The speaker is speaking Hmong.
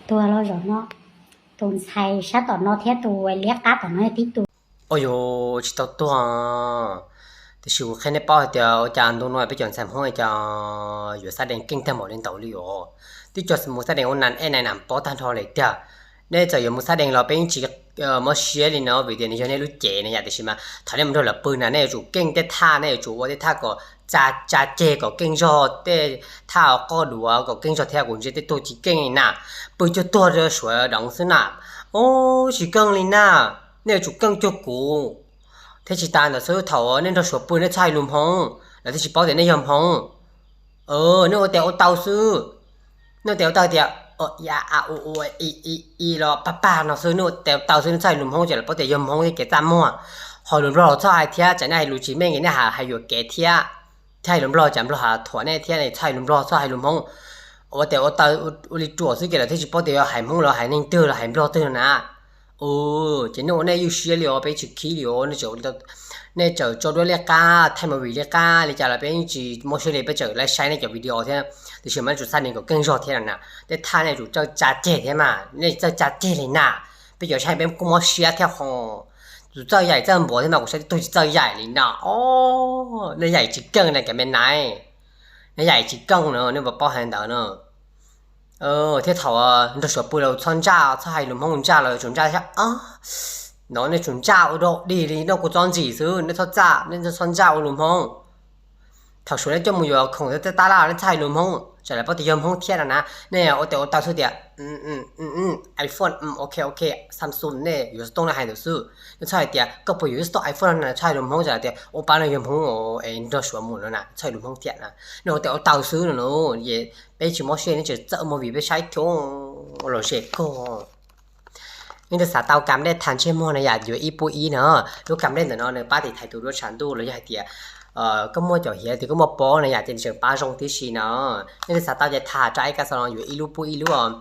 Tuag los zaum no, tus ntxhais sab tom no thiab tus liab qab tom no yog tib tug. Ua yus tsis tau tuag, tiam sis kuv qhia nej paub hais tias ua cas ntu no peb cov ntxhais Hmoob cas yuav xab dees keej tag npaum li ntawd li os. Twb cog mus xab dees ua nas ej nas nam pob tag nrho li tiag. Nej txawm yuav mus xab dees los peb yeej tsis mob siab li no vim tias nws yog nej lub cev na yom. Tiam sis mas thaum nej mus nrog lawv pw na nej yuav tsum keej tej thaj, nej yuav tsum ua tej thaj kom tsa ceg kom keej zog, tej thaj qoj duav kom keej zog thiab. Kuv ntsia tej tug tsis keej li na, pw cuag tuag rau suav deev xwb na. Ub, tsis keej li na, nej yuav tsum keej cuag kuv. Thiab tsis tas ntawd xwb, thaum nej nrog suav pw nej txhob hais lus Hmoob, lawv thiaj tsis paub tias nej yog Hmoob. Nej ua tes ua taw xwb, nej ua tes ua taw tias i a u u i i i los pag pag no xwb, nej ua tes ua taw xwb, nej txhob hais lus Hmoob ces lawv paub tias yog Hmoob thiab kev txaj muag. Ho lus Nplog los txhob hais thiab, tsam nej hais lus tsis meej ces nej hais yuam kev thiab. Thiab hais lus Nplog tsam Nplog hais thuam nej thiab, txhob hais lus Nplog, txhob hais lus Hmoob. Ua tes ua taw ua li ruam xwb ces lawv thiaj tsis paub tias yog hais Hmoob los hais neeg twg los hais Nplog twg no na. Ces nej ua nej ywj siab li os, peb tsis khib li os. Nej txawm tso duab liab qab, thaij movie liab qab li cas los peb yeej tsis mob siab li, peb tseem laib saib nej cov video thiab. Tiam sis mas nej tsum xab dees kom keej zog thiab na. Tej thaj nej tsum txawj tsa ceg thiab mas, nej txawj tsa ceg li na, peb cov saib peb kuj mob siab thiab ho. Tus txawj yaim txawj npuav thiab mas kuv saib tib tug tsis txawj yaim li no. Nej yaim tsis keej na cov me nais, nej yaim tsis keej na, nej puas paub hais ntawd na. Thiab thaum nrog suav pw los txhob ntsaj, txhob hais lus Hmoob ntsaj los yuav tsum ntsaj thiab. No nej tsum ntsaj ua dog dig li noj kua txob ntxim xwb, nej txhob txaj, nej txhob ntsaj ua lus Hmoob. Thaum suav nej coj mus yuav khoom thiab tej tab laj nej txhob hais lus Hmoob, tsam lawv paub tias yog Hmoob thiab no na. Nej ua tes ua taw xwb tias iPhone, ok ok, Samsung, nej yuav xov tooj nej hais ntawd xwb. Nej txhob hais tias koj puas yuav xov tooj iPhone no na, txhob hais lus Hmoob, tsam lawv tias ua pab no yog Hmoob es nrog suav mus no na, txhob hais lus Hmoob thiab na. Nej ua tes ua taw xwb no, peb tsis mob siab, nej tseem txawj ua movie peb saib thiab, los zem kawg. Nej twb xav tau kam dej thas ntsej muag na yom, yuav ib pub ib na. Lub kam dej ntawm no nws pab tiv thaiv tus duab tshav ntuj los yog hais tias koj muaj cov hiav tias koj muaj pob na yom, ces nws tseem pab zoo tib si no. Nej twb xav tau ces thas rau ib kas xo no yuav ib lub pub ib lub os.